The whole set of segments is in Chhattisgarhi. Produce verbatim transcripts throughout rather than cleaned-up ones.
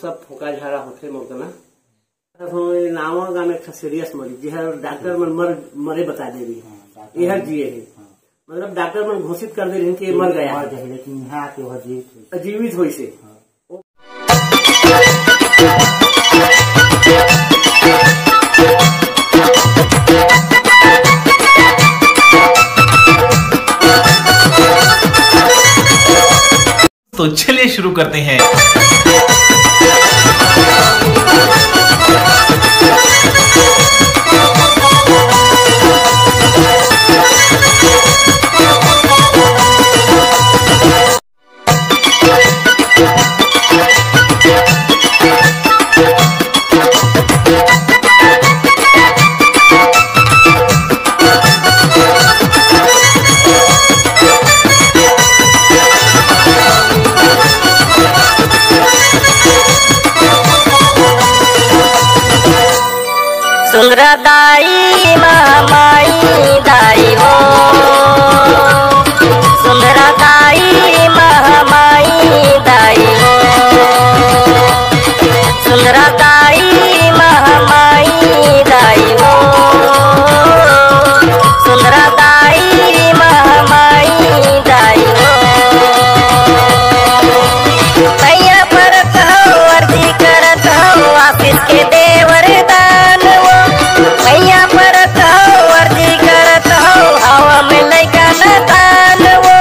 सब फोका झाड़ा होथे मोर कना। अरे हो, ये नावा गाँव में एक ठा सीरियस मरीज, जेहर डॉक्टर मन मर, मरे बता दे रही। हाँ, डॉक्टर एहर मन जिए हे। हाँ। मतलब डॉक्टर मन घोषित कर दे रही कि ये मर गया मर है। गया, लेकिन यहाँ आके वह जीवित हुई। जीवित होइसे। हाँ। तो चलिए शुरू करते हैं। सुंदरा दाई, महामाई दाई हो। सुंदरा दाई, महामाई दाई हो। सुंदरा दाई, महामाई दाई हो। सुंदरा दाई, महामाई दाई हो। पैया परत हौ, अर्जी करत हौ, आशीष के दे वरदान वो। पैया परत हौ, अर्जी करत हौ, हवा में लइका न दान वो।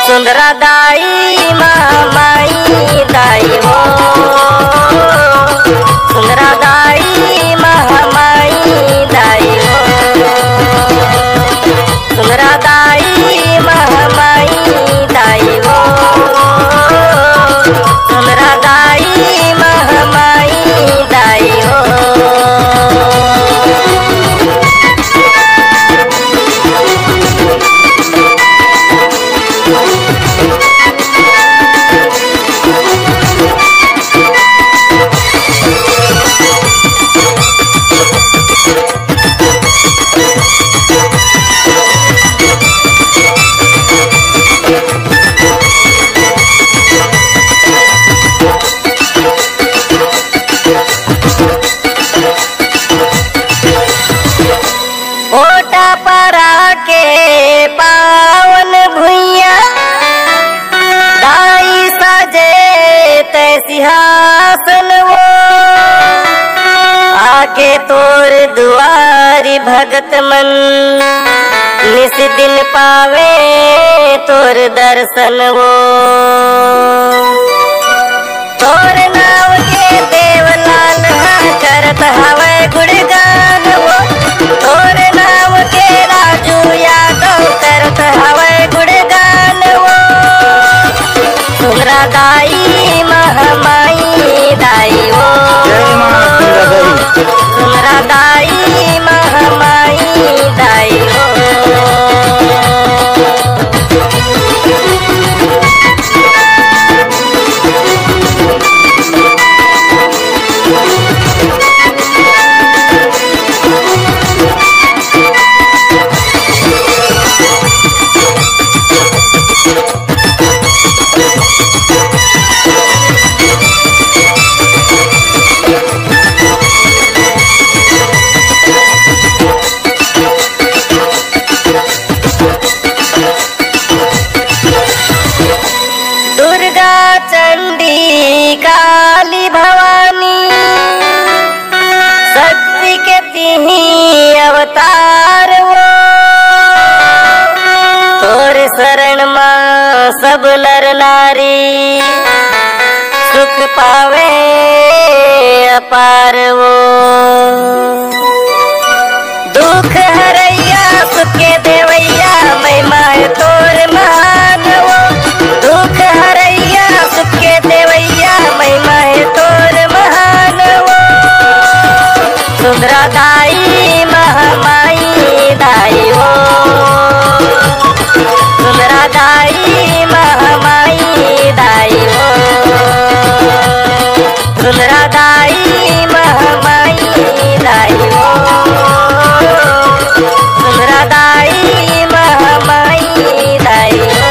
सुंदरा दाई, महामाई दाई हो। सुंदरा दाई, महामाई दाई हो। सुंदरा दाई, महामाई दाई हो। सुंदरा दाई, महामाई दाई हो। ओटापरा के पावन भुइयां, दाई साजे तै सिंहासन वो। आके तोर दुआरी भगत मन, निस दिन पावे तोर दर्शन वो। तोर नाव के देवलाल हा करत हवै गुणगान वो। तोर नाव के राजू यादव करत हवै गुणगान वो। सुंदरा दाई, महामाई दाई वो। जय माँ सुंदरा दाई। सुंदरा दाई, महामाई दाई वो। दुर्गा चंडी काली भवानी, शक्ति के तिही अवतार वो। तोर शरण मा सब नर नारी, सुख पावे अपार वो। दुख हरैया सुख के देवैया, महिमा है तोर महान वो। दुख हरैया सुख के देवैया, महिमा है तोर महान वो। सुंदरा दाई, महामाई दाई वो। सुंदरा दाई, महामाई दाई वो। सुंदरा दाई, महामाई दाई हो। सुंदरा दाई, महामाई दाई हो।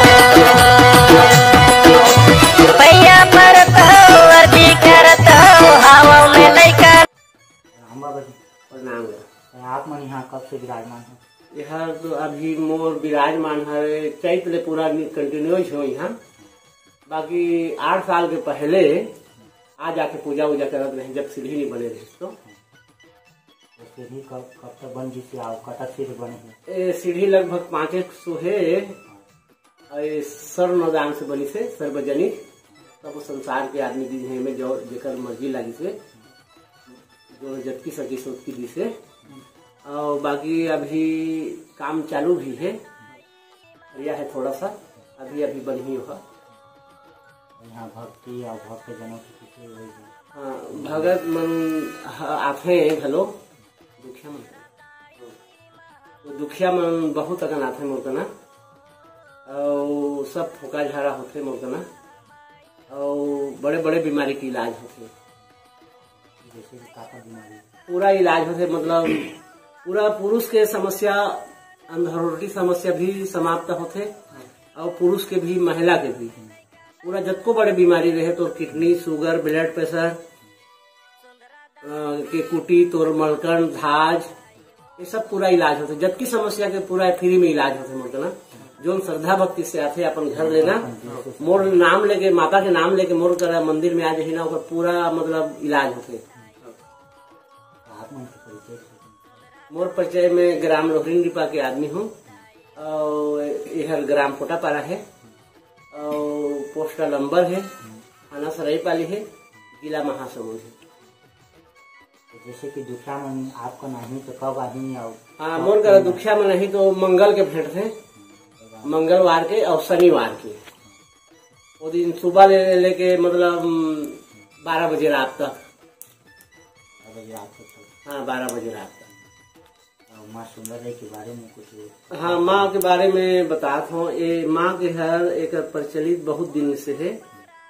कब से विराजमान है? यह तो अभी मोर विराजमान है, चैत ले पूरा कंटिन्यूज हो यहाँ। बाकी आठ साल के पहले आ जाके पूजा वूजा करत रहे, जब सीढ़ी नहीं बने रहे तो। तो सीढ़ी कब, कब तक बन जिसे आओ, कतक सीढ़ी बने हैं? ए, सीढ़ी लगभग पाँच एक सौ है। और ये सर्व नाम से बनी से सार्वजनिक, सब संसार के आदमी दिन है में जो जेकर मर्जी लागी से, जो जतकी सकी सोतकी दी से। और बाकी अभी काम चालू भी है, रिया है थोड़ा सा, अभी अभी बनी ही होगा। यहाँ भक्ति और भक्त जनों की किसी हुई है। हाँ, भगत मन ह-, आथे घलो, दुखिया मन। तो दुखिया मन बहुत अकन आथे मोर कना, और सब फोका झाड़ा होथे मोर कना, और बड़े बड़े बीमारी के इलाज होथे। जैसे कि काका बीमारी? पूरा इलाज होथे, मतलब पूरा पुरुष के समस्या, अंधरोटी समस्या भी समाप्त होथे, और पुरुष के भी, महिला के भी। पूरा जतको बड़े बीमारी रहे, तो किडनी, शुगर, ब्लड प्रेशर, अ, के कुटी, तोर मलकन, धाज, ये सब पूरा इलाज होथे। जतकी समस्या के पूरा फ्री में इलाज होथे मोर कना। जोन श्रद्धा भक्ति से आथे अपन घर लेना, मोर नाम लेके, माता के नाम लेके मोर करा मंदिर में आ जाही ना, ओकर पूरा मतलब इलाज होथे। आप मन के परिचय? मोर परिचय में ग्राम लोहरिन रिपा के आदमी हूँ, और एहर ग्राम पोटापारा है, और पोस्टल अंबर है, थाना सरायपाली है, जिला महासमुंद है। तो जैसे कि दुखिया मन आपको नहीं तो कब आही? और हाँ, मोर करा दुखिया मन नहीं तो मंगल के भेंट थे, मंगलवार के और शनिवार के। वो दिन सुबह ले लेके मतलब बारह बजे रात तक। बारह बजे रात तक? हाँ, बारह बजे रात तक। और माँ सुंदर राय के बारे में कुछ? हाँ, माँ के बारे में बतात हूँ। ये माँ के हर एक प्रचलित बहुत दिन से है।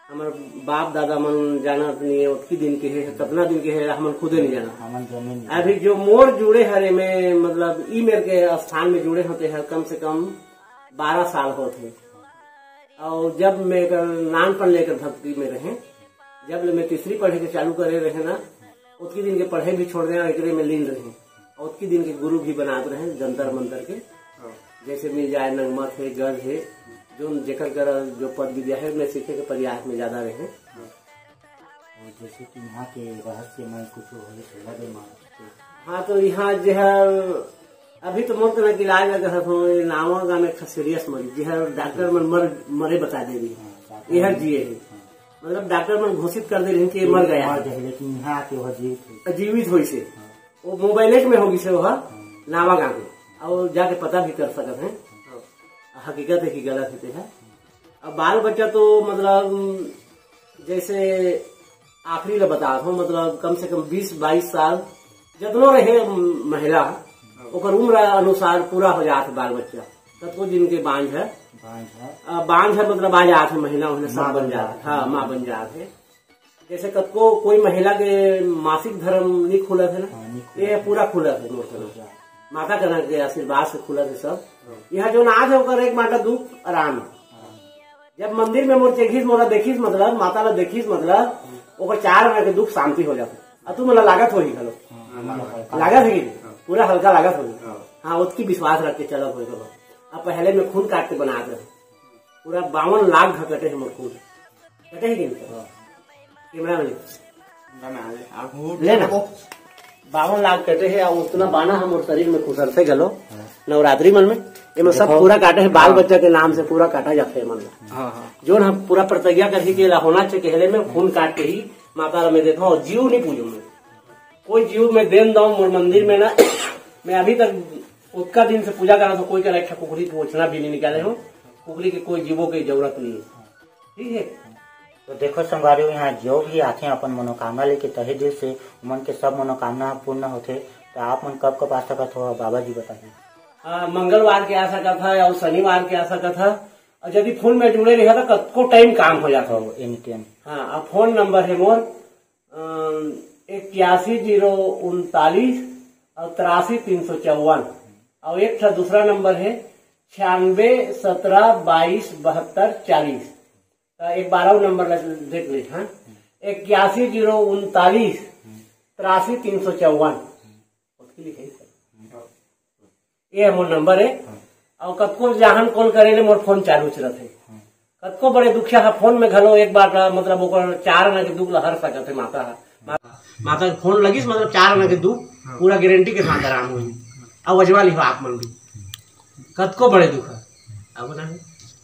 हमर बाप दादा मन जानत नहीं है, ओतकी दिन के है, कतना दिन के है, हमन खुदे नहीं जानत। हमन जमे नहीं। अभी जो मोर जुड़े हर एमे, मतलब ई मेर के स्थान में जुड़े होते हैं, कम से कम बारह साल होत है। और जब मैं एकर नानपन लेकर भक्ति में रहे, जब ले मैं तीसरी पढ़े के चालू करे रहे ना, ओतकी दिन के पढ़े भी छोड़ देना, एकरे में लीन रहे। और ओतकी दिन के गुरु भी बनात रहे जंतर मंतर के। हाँ। जैसे मिल जाए नगमत है, गज है, जो जेकर कर जो पद विद्या है, मैं सीखे के प्रयास में ज्यादा रहे। हाँ। और जैसे कि यहाँ के रहस्यमय कुछ होले सुना दे माँ। हाँ, तो यहाँ जे है अभी तो मोर कना के इलाज लगा है, तो नावा गाँव में एक ठा सीरियस मरीज, जे है डॉक्टर मन मर, मरे बता दे रही। हाँ, डॉक्टर यह मन जिए है। हाँ। मतलब डॉक्टर मन घोषित कर दे रही कि ये मर गया मर है। गए, लेकिन यहाँ आके वह जीवित हुई। जीवित होई से। हाँ। वो मोबाइल में होगी से वह, हाँ। नावा गाँव में। और जाके पता भी कर सकत हैं। हाँ। हकीकत है कि गलत है, ते है। अब बाल बच्चा तो मतलब जैसे आखिरी ला बतात हूँ, मतलब कम से कम बीस बाईस साल जतनो रहे महिला, ओकर उम्र अनुसार पूरा हो जात बाल बच्चा। ततको दिन के बांझ है। बांझ है। अ, बांझ है, मतलब आ जात है, महीना उहीना सब माँ बन बन जात जात है। हाँ, माँ बन जात है। जैसे कतको कोई महिला के मासिक धर्म नहीं खुलत है ना, हाँ, नहीं खुलत ये है। पूरा खुलत है मोर तरफ। अच्छा। माता कना के आशीर्वाद से खुलत है सब। हाँ। यहाँ जो नाच है ओकर एक माटा दुख आराम है। हाँ। जब मंदिर में मोर चेखिस, मोला देखिस, मतलब माता ला देखिस, मतलब ओकर चार महीना के दुख शांति हो जाथे। अब तू मोला लागत होही घलो। हाँ, हाँ, हाँ। लागत है कि नहीं? हाँ। पूरा हल्का लागत होही। हाँ। हाँ, ओतकी विश्वास रख के चलत होही घलो। अब पहले में खून काट के बनात रहे, पूरा बावन लाख घ कटे है मोर खून। कटे है कि नहीं? हाँ। Camera man. बना ले, आप लेना। बावन लाख कटे है, और उतना बाना हम और शरीर में खुसरथे घलो। हाँ। नवरात्रि मन में, एमे सब देखो। पूरा काटे है, बाल हाँ। बच्चा के नाम से पूरा काटा जाथे एमन ला। हाँ, हाँ। जोन हम पूरा प्रतिज्ञा करही के ला होना चाहिए, कहले में खून काट के ही माता ला मैं देता हूँ, और जीव नहीं पूजूं मैं। कोई जीव मैं देन दऊं मोर मंदिर में ना। मैं अभी तक उतका दिन से पूजा करा, तो कोई करा एक ठा कुकरी के ओछना भी नहीं निकाले हूँ। कुकरी के कोई जीवों की जरूरत नहीं है। ठीक है। तो देखो संगवारी हो, यहाँ जो भी आथे अपन मनोकामना लेके तहे दिल से, उमन के सब मनोकामना ह पूर्ण होथे। तो आप मन कब कब आ सकत हो, बाबा जी बताही। हाँ, मंगलवार के आ सकत है और शनिवार के आ सकत है। और यदि फोन में जुड़े रहे तो कतको टाइम काम हो जाता है। हो, एनी टाइम। हाँ, अब फोन नंबर है मोर, अम, इक्यासी जीरो उनतालीस और तिरासी तीन सौ चौवन। और एक ठा दूसरा नंबर है छियानवे सत्रह बाईस बहत्तर चालीस। तो एक बारह नंबर लग-, देख ले, हाँ, इक्यासी जीरो उनतालीस तिरासी तीन सौ चौवन। उसके लिए कही सर। ये मोर नंबर है। हाँ। और कतको जहान कॉल करे ले मोर फोन चालू च रथे। हाँ। कतको बड़े दुखिया हा फोन में घलो एक बार ला, मतलब ओकर चार आना के दुख ला हर सकत है माता हा। मा-, माता के फोन लगिस, मतलब चार आना के दुख हाँ। पूरा गारंटी के साथ आराम होही। अब अजमा लिहो आप मन भी। कतको बड़े दुख है। अब ना है।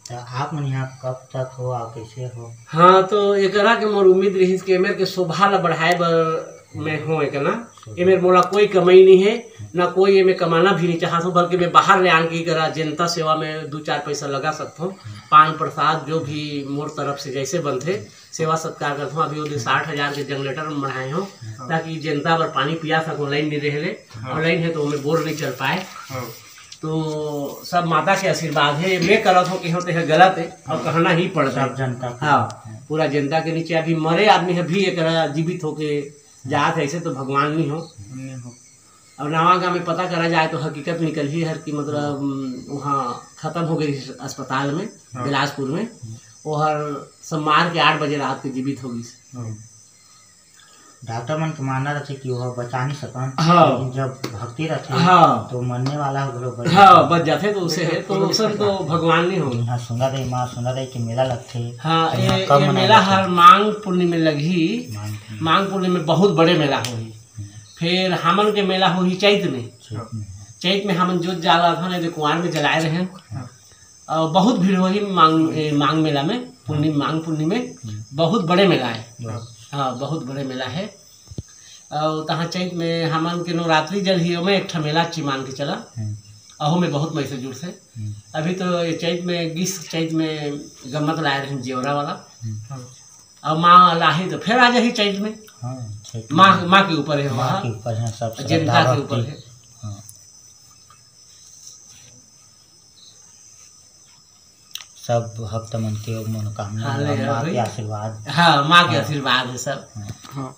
तो आप मन यहाँ कब तक हो और कैसे हो? हाँ, तो एकरा के मोर उम्मीद रहिस कि एमेर के शोभा ला बढ़ाए बर मैं हो एकना। एमेर मोला कोई कमाई नहीं है, ना कोई एमे कमाना भी नहीं चाहत हूँ, बल्कि मैं बाहर ले आन के एकरा जनता सेवा में दो चार पैसा लगा सकत हूँ। पान प्रसाद जो भी मोर तरफ से जैसे बनथे, सेवा सत्कार करत हूँ। अभी वो दिन साठ हजार के जनरेटर में बढ़ाए हूँ, ताकि जनता बर पानी पिया सको, लाइन नहीं रहे ले, हाँ। और लाइन है तो ओमे बोर नहीं चल पाए। हाँ। तो सब माता के आशीर्वाद है, मैं करत हूँ कि हो ते गलत है और कहना ही पड़ता है। सब जनता के हाँ, पूरा जनता के नीचे अभी मरे आदमी है भी एकरा जीवित होके जात है, ऐसे तो भगवान नहीं हो। नहीं हो। और नवा गाँव में पता करा जाए तो हकीकत निकल ही हर कि मतलब, उम, वहाँ खत्म हो गई अस्पताल में, हाँ। बिलासपुर में। वो हर सोमवार के आठ बजे रात के जीवित हो गई। हाँ। डॉक्टर मन के मानना रथे कि वो बचा नहीं सकन, हाँ। लेकिन जब भक्ति रथे, हाँ। तो मरने वाला हो घलो बच हाँ, जाथे। बच जाथे, तो उसे है, तो उसन तो भगवान नहीं हो। यहाँ सुंदर दाई, माँ सुंदर दाई के मेला लगथे। हाँ, तो यहाँ ये, कब ये मनाया मेला जाथे? हर मांग पूर्णिमा लगही। मांग पूर्णिमा। मांग पूर्णिमा में बहुत बड़े मेला होही। हम्म। फिर हमन के मेला होही चैत में। चैत में। चैत में हमन जोत जलाथन, यदि कुंवार में जलाए रहे। हाँ। और बहुत भीड़ होही मांग, ए, मांग मेला में, पूर्णिमा, मांग पूर्णिमा में। हम्म। बहुत बड़े मेला है। बहुत। हाँ, बहुत बड़े मेला है। और तहाँ चैत में हमन के नवरात्रि जल ही में एक ठा मेला ची मान के चला। हम्म। अहो में बहुत मैसे जुड़ से। हम्म। अभी तो ये चैत में, ग्रीष्म चैत में गम्मत लाए रहे जेवरा वाला। हम्म। हाँ। और माँ लाही तो फिर आ जाही चैत में। हाँ, चैत माँ, में। माँ के ऊपर है माँ वहाँ। के ऊपर है, सब जनता श्रद्धा के ऊपर भक्ति। है। हाँ। सब भक्त मन के मनोकामना हाँ, ले माँ भाई। के आशीर्वाद। हाँ, माँ के हाँ। आशीर्वाद है सब। हाँ। हाँ।